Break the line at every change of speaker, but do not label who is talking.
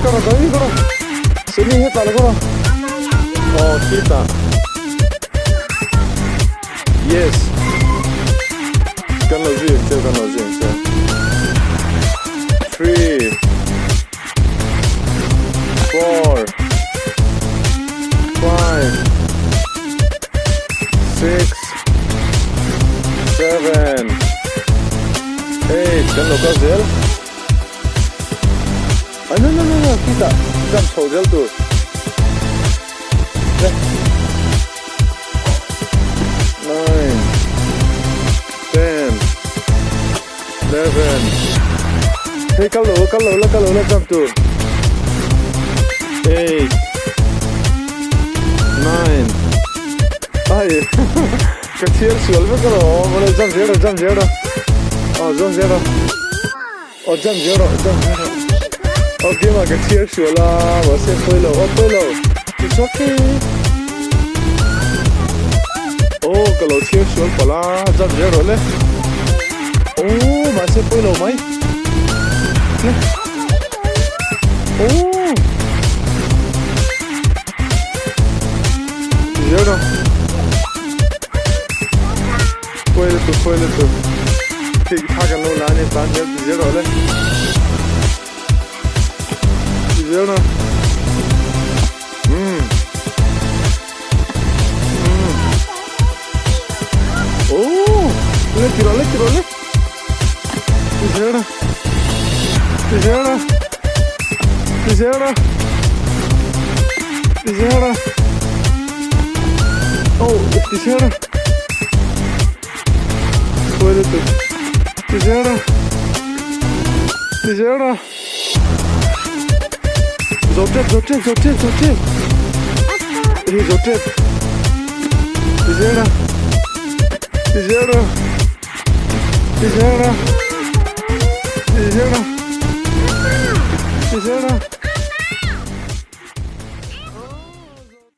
kawr rawh i kawr rawh Seni hetah lo kawr rawh aw khitah yes kan lo zui ang che kan lo zui ang che 3 4 5 6 7 8 kan lo kal zel a no no no no khitah jump chho zel tur le 9 10 11 hei kal lo kal lo la kal lo la jump tur 8 9 ai ka chhiar sual vek alawm awle jump zel rawh jump zel rawh aw jump zel rawh aw jump zel rawh jump zel rawh aw game ah ka chhiar sual a mahse pawi lo aw pawi lo it's okay aw ka lo chhiar sual palh a jump zel rawh le aw mahse pawi lo mai le aw zel rawh pawi lutuk pawi lutuk thik thla kan lo la a ni tan zel ti zel rawh le ti zel rawh umm umm oh le ti rawh le ti rawh le ti zel rawh ti zel rawh ti zel rawh ti zel rawh oh ti zel rawh Pawi lutuk ti zel rawh ti zel rawh zo tep zo tep zo tep zo tep hi zo tep ti zel rawh ti zel rawh ti zel rawh ti zel rawh ti zel rawh.